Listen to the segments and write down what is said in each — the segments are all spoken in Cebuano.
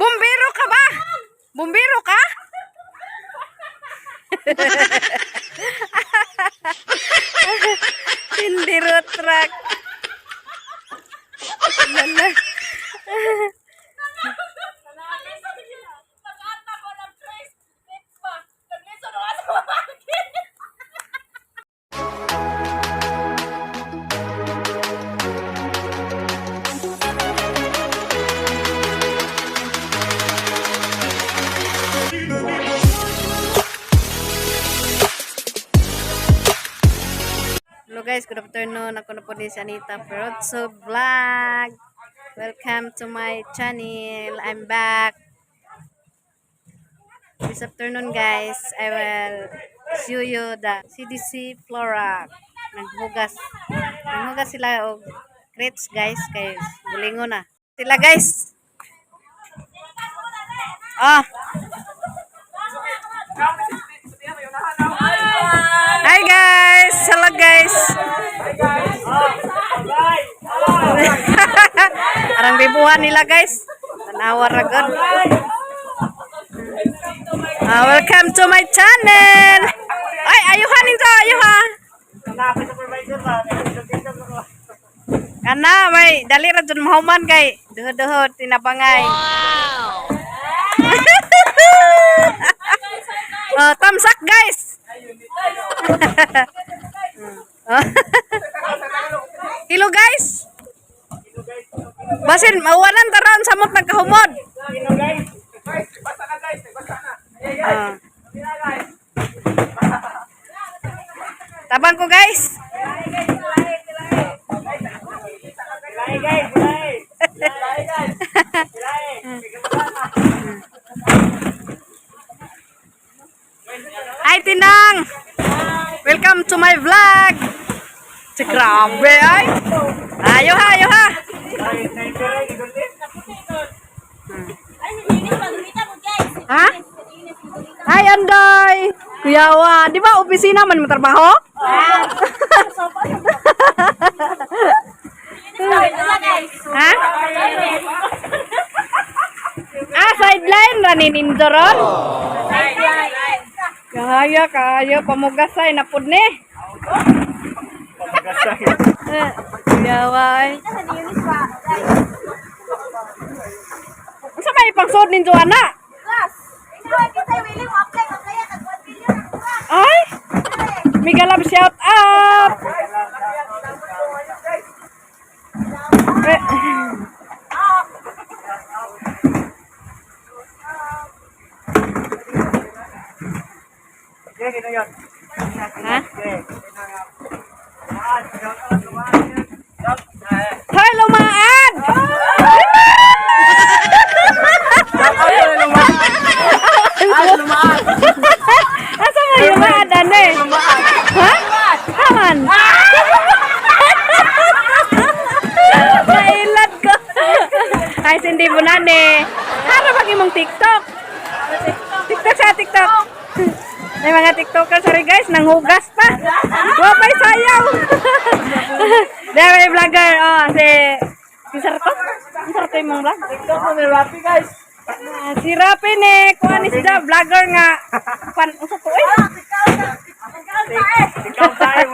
Bumbero ka ba? Bumbero ka? Tindero truck. Lala. Hello guys, good afternoon. Ako na po ni si Anita Perotso Vlog. Welcome to my channel. I'm back. This afternoon guys, I will show you the CDC Flora. Naghugas. Naghugas sila og crates guys kay bulingo na. Sila guys. Ah. Hi guys! Hello guys! Arang bibuhan nila guys. Tanawa ra gud. Ah, welcome to my channel. Ay, ayuhan nito, ayuha. Kana may dali ra jud mahuman kay duho-duho tinabangay. Wow. Oh, tamsak guys. Hello guys. Basin mawalan taron samot nagkahumod. Ah. Tabang ko guys. Hi Tinang. Welcome to my vlog. Si grabe ay. Ayo ha, ayo ha. Ha? Hi Andoy. Kuyawa, di ba opisina man mo trabaho? Ha? Ah, sideline ra ni Nindoron. Kaya kaya pamugasay na pud ni. Eh, Kuyawa ay. Unsa may pangsod ninyo ana? Ay! Mega love shout out! Eh. Ha? Hoy, lumaan! Asa mo lumaan, ane? Ha? Aman? Nailad ko. Ay, sindi mo na, ne. Hara bang imong TikTok? TikTok sa TikTok. May mga TikToker sorry guys, nanghugas pa. Wa pa'y sayaw. There may vlogger oh si si Sarto. Si Sarto imong vlog. TikTok mo ni Rapi guys. Ah, si Rapi ni kuan ni siya vlogger nga pan usa to eh. Ikaw tayo.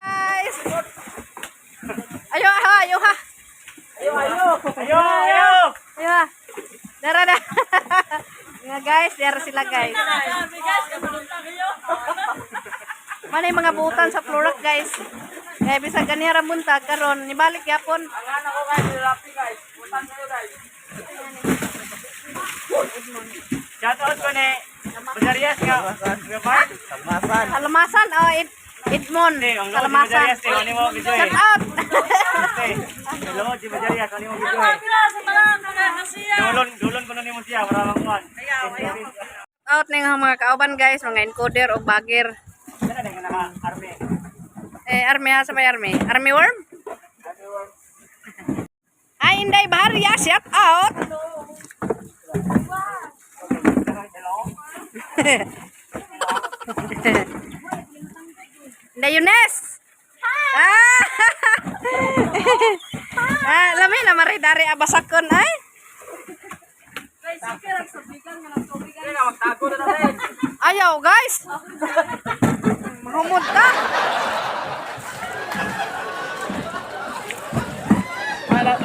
Guys. Ayo ha, ayo ha. Ayo, ayo. Ayo, ayo. Ayo ha. Dara na. Nga guys, dara sila guys. Manay mga butan sa Florac guys. Kaya bisag ganiha ra buntag karon nibalik yapon. Ang anak ko guys, ni Rapi guys. Utang kayo guys. Shout out ko ni Bajarias nga. Kalmasan. Kalamasan oh Ed Edmond. Ang lord si Kalamasan. Bajarias eh. Ano mo video eh. Shout out. Ang lord si Bajarias. Ano mo video eh. Dulon, dulon ko na nimo siya para makuan. Out ning mga kauban guys, mga encoder o bagger. Kana na naka army. Eh army ha sa may army. Army worm? Hi Inday Baharia, shout out. Inday Yunes. Ah! Ah, lami na maridari abasakon ay. Ayaw, guys. Mahumod ta.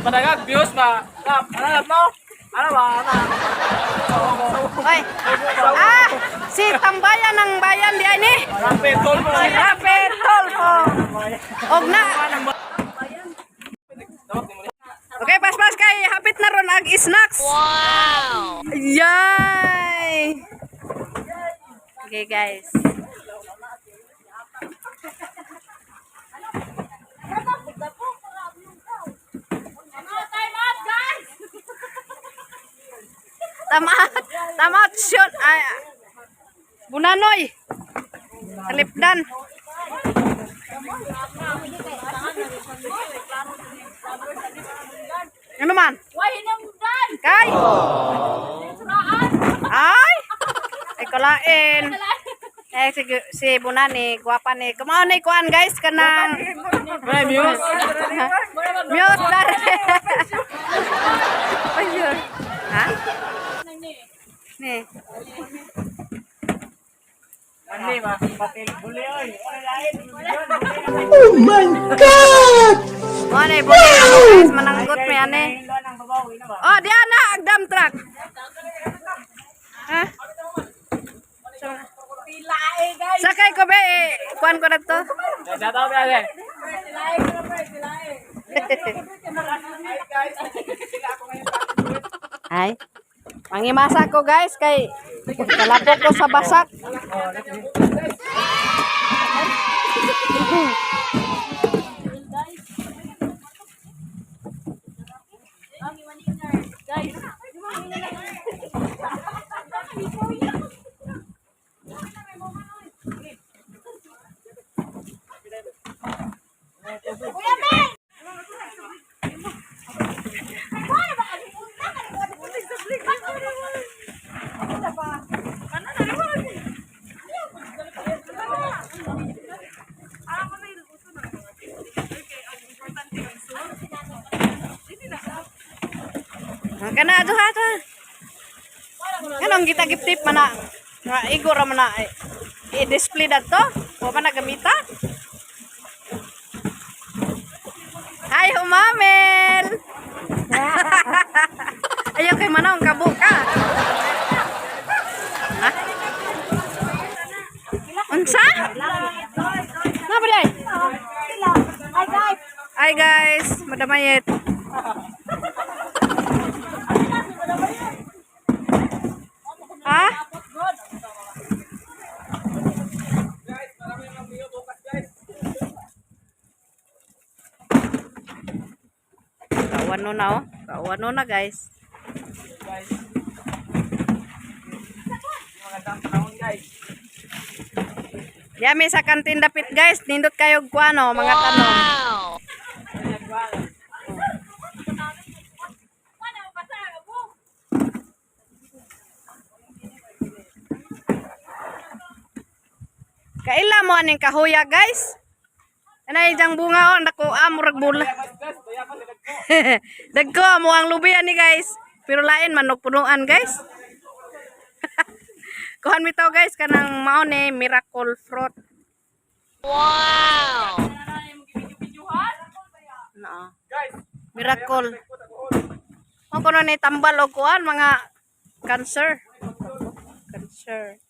Padagag views ba? Ano no? Ano ba? Ano? Ay. Ah, si Tambayan ng bayan di ay ni. Rape tolpo. Si Rape Tolfo. Og na. Okay, paspas kay hapit na ron ang snacks. Wow! Yay! Okay, guys. Time out, guys! Tamat. Tamat shot. Ay. Bunanoy. Talipdan. Ano man? Why hinamdan? Kay! Suraan! Ay! Ay, kalain. Eh, si Bunani, gwapa ni. Kumao ni kuan, guys, kanang May views. Mute na rin. Ayun. Ha? Ni. Ani ba? Patil buli oy. Wala lain. Mo ni Bunani, guys, mananggot mi ani. Ang babaw ina ba? Oh, diyan na ang dump truck. Ha? Tilae, guys! Sakay ko be, eh, kuan ko na to. Shout out ba? Tilae ko na, pre. Tilae. Ay. Mangimasa ko guys kay kalapok ko sa basak. Guys. Kuya Mel! Ang kana ato ha ato. Anong kita giptip man na nga igo ra man na eh, i-display dato. Wa man na gamita. Hi humamel. Ayaw kay manong kabuka. Ha? Unsa? Nga ba day? Hi guys! Hi guys, Madam Mayet. Ha? Kawan na oh. Kawan na guys. Guys. Magandang panahon guys. Yami sa kantin dapit guys, nindot kayo kuano mga tanom. Kaila mo aning kahuya guys? Anay jang bunga oh, nako murag bula. Dagko mo ang lubi ani guys. Pero lain manok punuan guys. Kuhan mi to guys kanang mao ni miracle fruit. Wow. No. Guys, Miracle. Mo kuno ni tambal og kuan mga cancer. Cancer.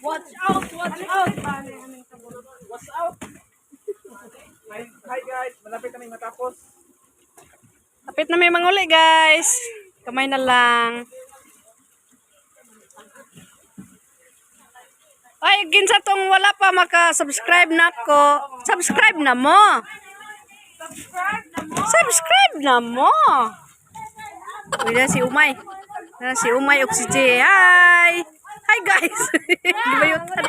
Watch out! Watch out! what's up? Hi, hi guys, malapit kami matapos. Kapit na may manguli guys. Kamay na lang. Ay, ginsa tong wala pa maka-subscribe na ko. Subscribe na mo. Subscribe na mo! Subscribe na mo. Uy, na si Umay. Na si Umay ug si Jay. Hi. Hi guys. Gibayutan.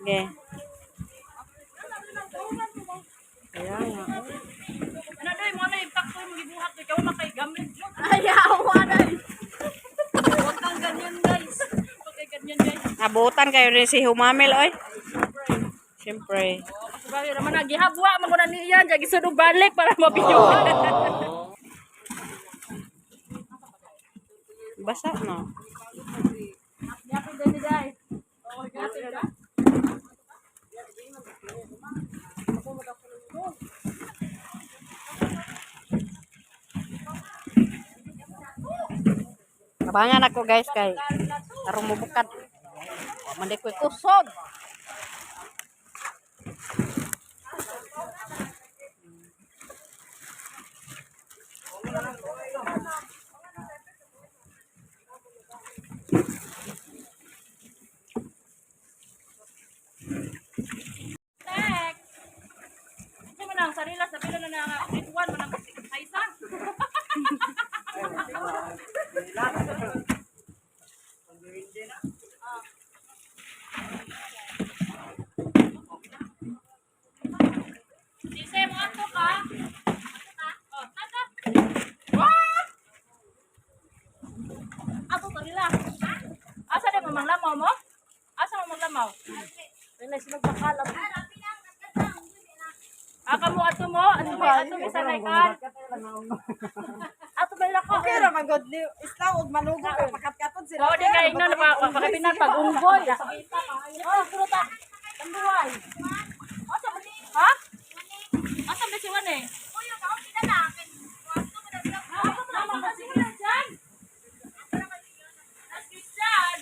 Okay. Kaya nga. Oh. Ano doy mo na impacto mo gibuhat kay kawa makay gamit jud. Ayaw, anay. Huwag kang ganyan, guys. Huwag kang ganyan, guys. Abutan kayo rin si Humamil, oy. Siyempre. Kasubay naman na gihabwa man ko na niyan, jagi gisud og balik para mabidyo. Basa, no? Yapin din ni Day. Oh, yapin ka. Abangan ako, guys, kay tarong mubukad. Manday ko'y kusog. Tek. Hindi mo nang sarila sa pila na nga grade 1 mo nang haysa. Dise mo ato ka. Ato ka. Oh, tata. Wah! Ato sarila. Asa di mo manglamaw mo? Asa mo maglamaw? Dili sila pakalam. Aka mo ato mo, ato mo ato mi sanay kan. Ato ba ko? Okay ra man god ni isla og malugo kay pakatkaton sila. Oo, di kay ingnon na pa pakapinan pag unggoy. Oh, puro ta. Tambuhay. Asa ba ni? Ha? Asa ba si Wan eh? Mama kasi wala dyan. Nas Christian.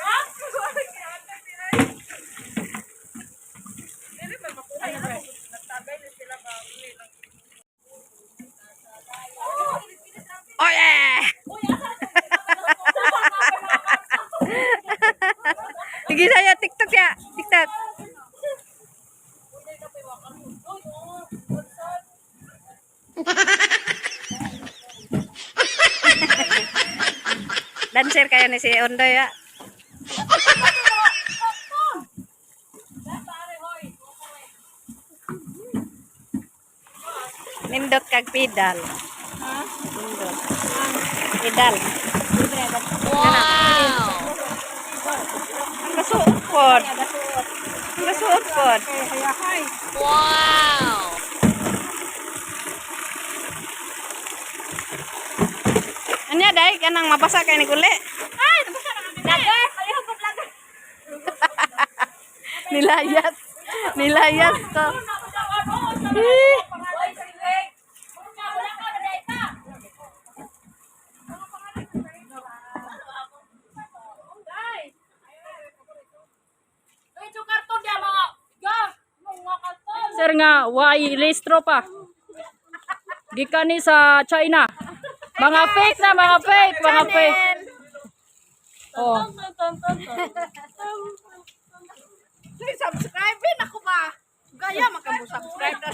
Ha? Oh, yeah! Sige sa'yo, TikTok ya. TikTok. Dancer kayo ni si Ondoy ya. Nindot kag pedal. Nindot. Pedal. Wow! Ang gasuot pod. Ang gasuot pod. Wow! Anya dai kanang mabasa kay ni guli. Ay, nabasa na kami. Lagi, palihog ko lagi. Nilayas. Nilayas ko. Eh. Sir nga, why listro pa? Gikan ni sa China. Mga fake na, mga fake, mga fake. Oh. Subscribe din ako ba? Gaya makamo subscribe na.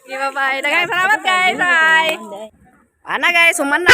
Okay, bye-bye. Daghang salamat guys. Bye. Ana guys, human na.